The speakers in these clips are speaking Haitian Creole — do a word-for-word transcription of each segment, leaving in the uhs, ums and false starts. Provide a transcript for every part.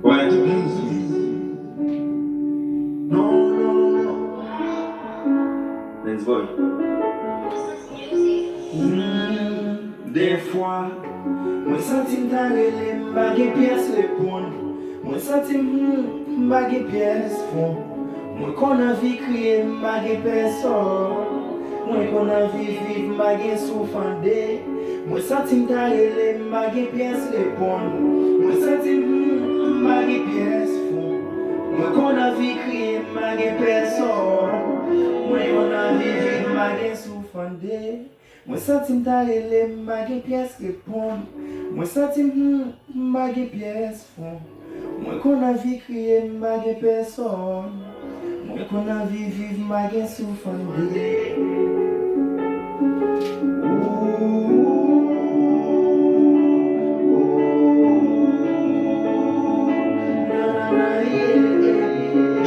Wè, tout moun. Non, non, non. Lens Boy. Hmm, dèfwa, mwen santi m ta rele, m pa gen pyès reponn. Mwen santi m, hmm, m pa gen pyès fon. Mwen konn anvi kriye, m pa gen pèsòn. Mwen konn anvi viv, m pa gen souf ande. Mwen santi m ta rele, m pa gen pyès reponn. Mwen santi m, hmm, m pa gen pyès fon. Mwen konn anvi kriye, m pa gen pèsòn. Mwen konn anvi viv, m pa gen souf ande. Mwen santi m ta rele, m pa gen pyès reponn. Mwen santi m, hmm, m pa gen pyès fon. Mwen konn anvi kriye, m pa gen pèsòn. Mwen konn anvi viv, m pa gen souf ande.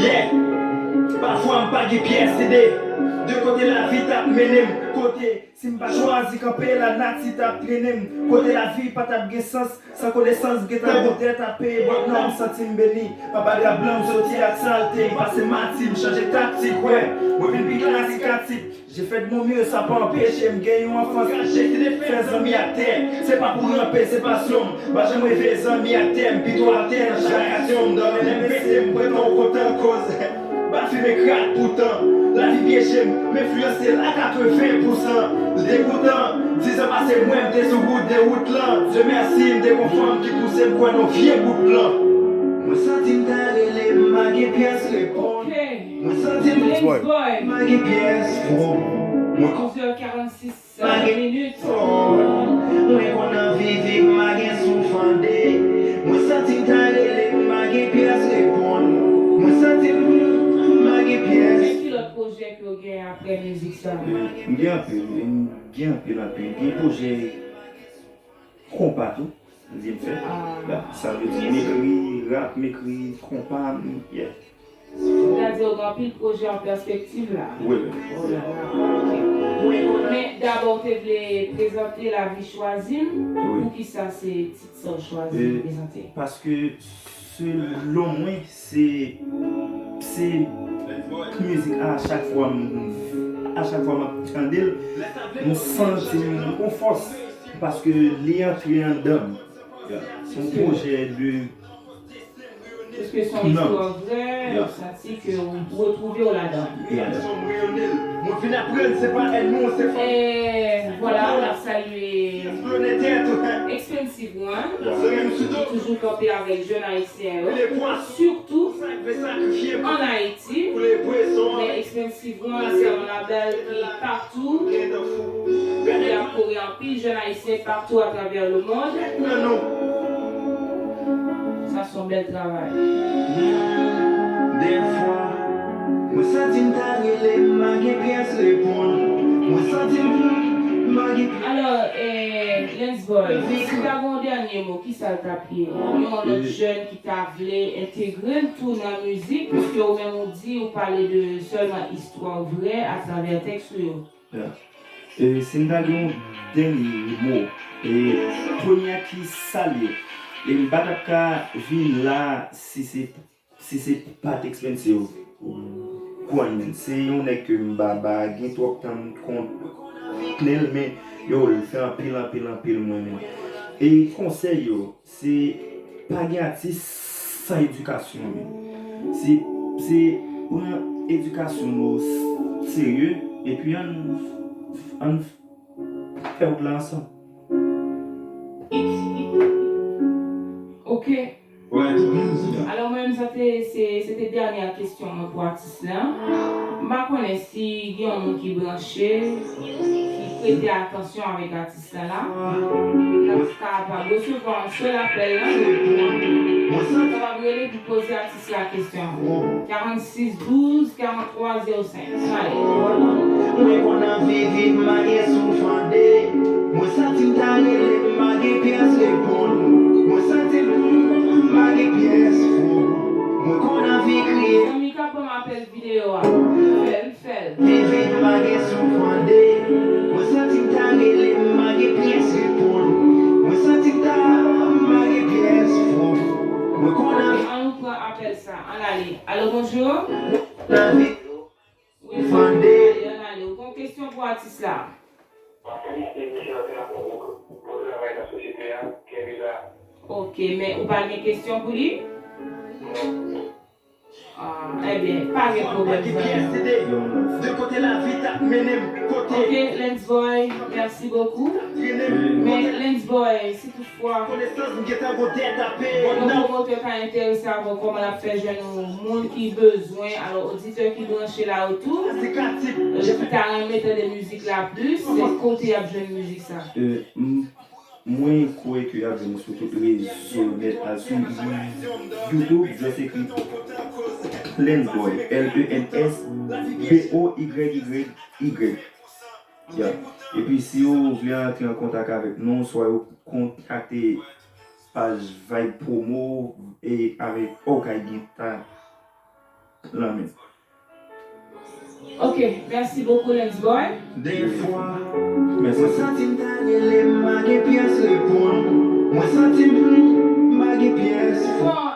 Yeah! Pafwa m pa gen pyès ide de kote lavi t ap mennen m, kote si m pa chwazi kanpe, lanati t ap trennen m, kote lavi pa t ap gen sans. San konesans, gentan gon dèt ap peye, bòt nò, m santi m beni. Papa Grablan, m soti ak salte, m pase mati, m chanje taktik, wè. Mwen vin pi klasik a tip. J'ai fait de mon mieux, sa pa anpeche m gen yon anfans kache ki te fè zanmi ak tè. Se pa pou ranpe, se pasyon m. M pa janm reve zanmi ak tè, m pito atè nan chak aksyon m. Dòlè m pete, m pretan w kontan koz. M pa fimen krak poutan, lavi pyeje m, m enfliyanse l a katreven pousan. L degoutan, dizan pase mwen, m te sou wout dewout lan. Dye mèsi, m te gon fanm ki pouse m kwè nan vye bout plan. Mwen santi m ta rele, m pa gen pyès reponn. Mwen santi m, m pa gen pyès fon. Mwen konn Onze heures quarante-six minutes. Mwen konn anvi viv, m pa gen souf ande. Mwen santi m ta rele, m pa gen pyès reponn. Mwen santi m, m pa gen pyès. Men ki lòt pwojè ke w gen apre mizik sa? M gen anpil, m gen anpil, anpil. M gen pwojè konpa tou, m di m fè. Ah. Sa vle di, m ekri rap, m ekri konpa, m, yeah. Sa vle di, w gen anpil pwojè an pèspektiv la. Wi, wi. Oh la la, ok. Men dabò, w te vle prezante Lavi Chwazi m. Wi. Poukisa se tit sa w chwazi prezante? Paske selon mwen, se, se mizik a chak fwa m, a chak fwa m ap tande l, m santi m gon fòs. Paske li antre anndan m. Yeah. Se yon pwojè de... Piske se yon istwa vrè, ou santi ke ou retwouve w ladan. Yeah. Mwen vin aprann se pa ènmi w, se fanmi. E vwala, n ap salye Expensive One, ki toujou kanpe avèk jèn ayisyen yo, sitou ann Ayiti. Men Expensive One se yon labèl ki patou, ki ap kore anpil jèn ayisyen patou atravè lemonn. Sa se yon bèl travay. Dèfwa, mwen santi m ta rele, m pa gen pyès reponn. Mwen santi m, m pa gen pyès. Alò, eh, Lens Boy, si w ta gen yon dènye mo, kisa l t ap ye? Yon lòt jèn ki ta vle entegre l tou nan mizik, piske ou menm ou di, ou pale de sèlman istwa vrè atravè tèks ou yo. Yeah. E, si m ta gen yon dènye mo, e, premye a ki sa l ye, e m pa t ap ka vin la si se, si se pa t Expensive One. Se yon nèg ke m pa, pa gen twòp tan m kon-, konnen l, men yo, l fè anpil, anpil, anpil m renmen. E konsèy yo, se pa gen atis san edikasyon, men. Se, se pran edikasyon nou s-, serye, epi ann, ann fè wout la ansanm. Ok. Alò, mwen menm, sa te, se, se te dènye kesyon mwen pou atis la. M pa konnen si gen yon moun ki branche, ki prete atansyon avèk atis la, l ap kapab resevwa yon sèl apèl la. Kapab rele pou poze atis la kesyon. Karannsis douz, karanntrwa zewo senk. Sa ye. Mwen konn anvi viv, m pa gen souf ande. Mwen santi m ta rele, m pa gen pyès reponn. Mwen santi m, m pa gen pyès fon. Mwen konn anvi kriye. Zanmi k ap ban m apèl videyo a. Fè l. Viv, m pa gen souf ande. Mwen santi m ta rele, m pa gen pyès reponn. Mwen santi m ta, m pa gen pyès fon. Mwen konn anvi. Apèl sa, ann ale. Alo, bonjou. Wi, ann ale, ann ale. Ou gon kesyon pou atis la? Ok, men ou pa gen kesyon pou li? Ah, ebyen, pa gen pwoblèm, zanmi. De kote lavi t ap mennen m, kote. Ok, Lens Boy, merci beaucoup. Men Lens Boy, si toutfwa yon pwomotè ta enterese avè w, kòman l ap fè jwenn ou? Moun ki bezwen, alò, oditè ki branche la yo tou, ki ta renmen tande mizik la plis, se kote y ap jwenn mizik sa? Euh, m- Mwen kwè ke y ap jwenn nou sou tout rezo nèt, al sou YouTube, just ekri Lensboy, L E N S B O Y Y Y. Ya. Epi si yo vle antre an kontak avèk nou, swa yo kontakte paj Vibe Promo e avèk Okay Gita lan men. Ok, merci beaucoup, Lens Boy. Dèfwa, mwen santi m ta rele m pa gen pyès reponn. Mwen santi m plen, m pa gen pyès. Bon,